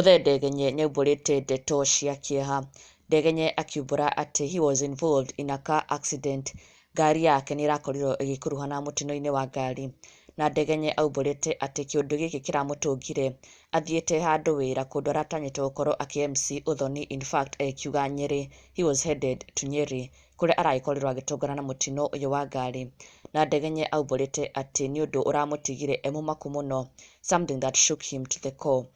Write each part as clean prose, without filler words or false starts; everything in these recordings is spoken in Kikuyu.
Muthee Ndegenye nĩaumbũrĩte ndeto cia kĩeha. Ndegenye akiumbũra atĩ he was involved in a car accident. Ngari yake nĩĩrakorirwo ĩgĩkuruhana mũtino-inĩ wa ngari. Na Ndegenye aumbũrĩte atĩ kĩũndũ gĩkĩ kĩramũtũngire athiĩte handũ wĩra kũndũ aratanyĩtwo gũkorwo akĩ MC Uthoni, in fact agĩkiuga Nyeri, he was headed to Nyeri kũrĩa aragĩkorirwo agĩtũngana na mũtino ũyũ wa ngari. Na Ndegenye aumbũrĩte atĩ nĩ ũndũ ũramũtigire e mũmaku mũno, something that shook him to the core.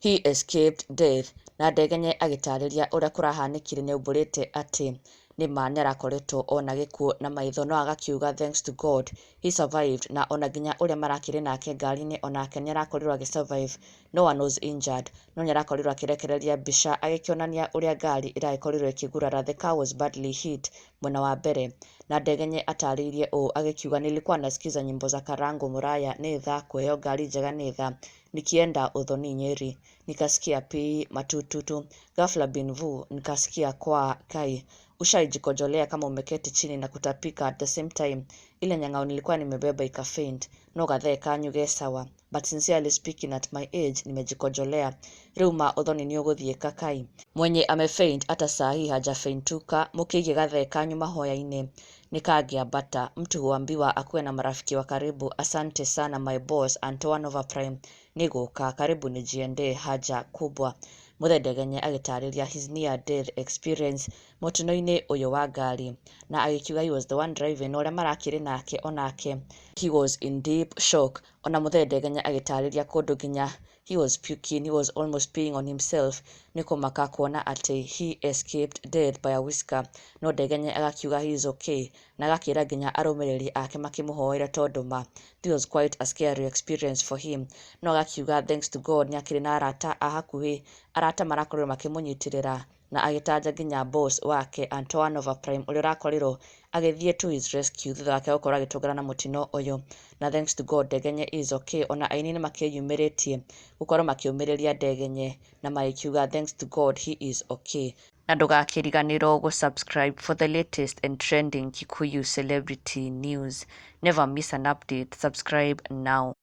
He escaped death. Na Ndegenye agĩtarĩria ũrĩa kũrahanĩkire nĩaumbũrĩte atĩ nĩma nĩarakoretwo ona gĩkuũ na maitho, no agakiuga thanks to God he survived, na ona nginya ũrĩa marakĩrĩ nake ngari-inĩ onake nĩarakorirwo agĩ survive, no one was injured. No nĩarakorirwo akĩrekereria mbica agĩkĩonania ũrĩa ngari ĩragĩkorirwo ĩkĩgurara, the car was badly hit mwena wa mbere. Na Ndegenye atarĩirie ũũ agĩkiuga, "Nilikuwa nasikiza nyimbo za Karango Muraya, nĩ tha kũheo ngari njega, nĩ tha, nikienda Uthoni Nyeri, nikasikia pi matututu, ghafla bin vu nikasikia kwa kai, ushaijikojolea kama umeketi chini na kutapika at the same time? Ile nyang'au nilikuwa nimebeba ikafaint, no gathee kanyu ge sawa, but sincerely speaking, at my age nimejikojolea. Rĩu ma Uthoni nĩũgũthiĩ kakai mwenye amefaint, hata saa hii hajafaintuka. Mũkĩigie gathee kanyu mahoya-inĩ nĩkangĩambata. Mtu huambiwa akuwe na marafiki wa karibu. Asante sana my boss Antoine Overprime, nĩgũka karibu nijiendee haja kubwa." Muthee Ndegenye agĩtarĩria his near death experience mũtino-inĩ ũyũ wa ngari, na agĩkiuga he was the one driving, na ũrĩa marakĩrĩ nake onake he was in deep shock. Ona Muthee Ndegenye agĩtarĩria kũndũ nginya he was puking, he was almost peeing on himself nĩ kũmaka kuona atĩ he escaped death by a whisker. No Ndegenye agakiuga he is okay, na agakĩra nginya arũmĩrĩri ake makĩmũhoere tondũ ma this was quite a scary experience for him. No agakiuga thanks to God nĩ akĩrĩ na arata a hakuhĩ, arata marakorirwo makĩmũnyitĩrĩra, na agĩtanja nginya boss wake Antoine Overprime ũrĩa ũrakorirwo agĩthiĩ to his rescue thutha wake gũkorwo agĩtũngana na mũtino ũyũ. Na thanks to God Ndegenye is okay. Ona aini nĩ makĩyumĩrĩtie gũkorwo makĩũmĩrĩria Ndegenye na magĩkiuga thanks to God he is okay. Na ndũgakĩriganĩrwo gũ-subscribe for the latest and trending Kikuyu celebrity news. Never miss an update. Subscribe now.